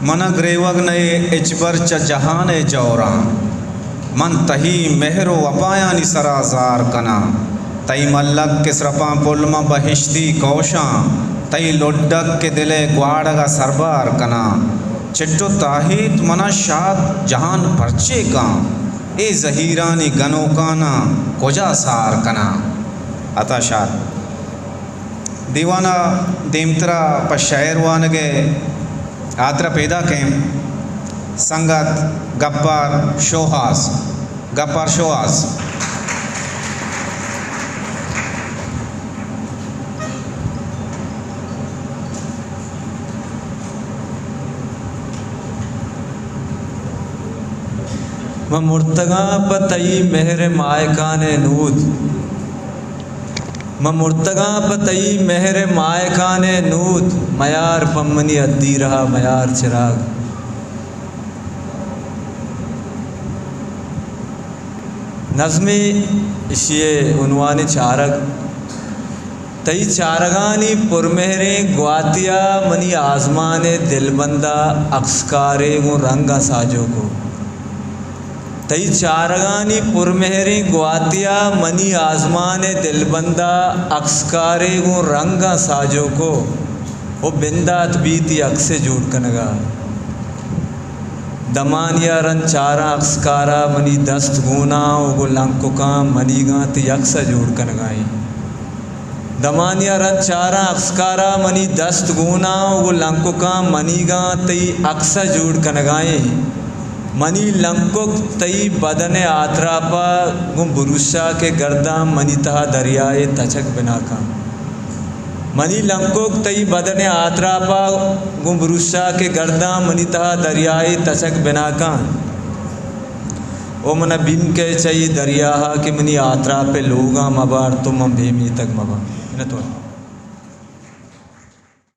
من ءَ گریوگ نئے ہچبر چہ جہان ءِ جوراں، من تئی مہر ءُ وپایانی سرا زار کناں۔ تئی ملک کہ سرپاں پل من بہشتی کوشاں، تئی لڈگ کہ دل ءِ گواڑگ ءَ سربار کناں۔ چٹ ءُ تاہیت من ءَ شاد جہان پرچے کاں، اے زہیرانی گنوکاناں کجا سار کناں؟ عطا شاد۔ دیوان ءَ دیمترا پہ شئیر وانگ ءِ ہاترا پیداک ایں سنگت گپار شوہاز۔ گپار شوہاز۔ من مرتگاں پہ تئی مہر ءِ ماہکان ءِ نود، من مرتگاں پہ تئی مہر ءِ ماہکان ءِ نود، میار پہ منی ادی رہا، میار چراگ۔ نظمے، اشی ءِ عنوان چارگ۔ تئی چارگانی پرمہریں گواتی ءَ منی آزمان ءِ دلبند ءَ عکس کارے گوں رنگاں ساجو کو۔ تئی چارگانی پرمہریں گواتی ءَ منی آزمان ءِ دلبند ءَ عکس کارے گوں رنگاں ساجو کو۔ او بندات بیت ای عکس ءِ جوڑ کنگ ءَ۔ دمانی ءَ رند چاراں عکس کار ءَ منی دست گوناں ءُ گوں لنککاں منیگاں تئی عکس ءَ جوڑ کنگ ءَ ایں۔ دمانی ءَ رند چاراں عکس کار ءَ منی دست گوناں ءُ گوں لنککاں منیگاں تئی عکس ءَ جوڑ کنگ ءَ ایں۔ منی لنکک تئی بدن ءِ آتراپ ءَ گوں بروساک ءِ گرداں منی تہا دریائے تچک بنا کن۔ منی لنکک تئی بدن ءِ آتراپ ءَ گوں بروساک ءِ گرداں منی تہا دریائے تچک بنا کن۔ او من ءَ بیم کئے چہ اے دریا ءَ کہ منی آتراپ ءِ لوگاں مبار، تو من بے میتگ مباں۔ منتوار۔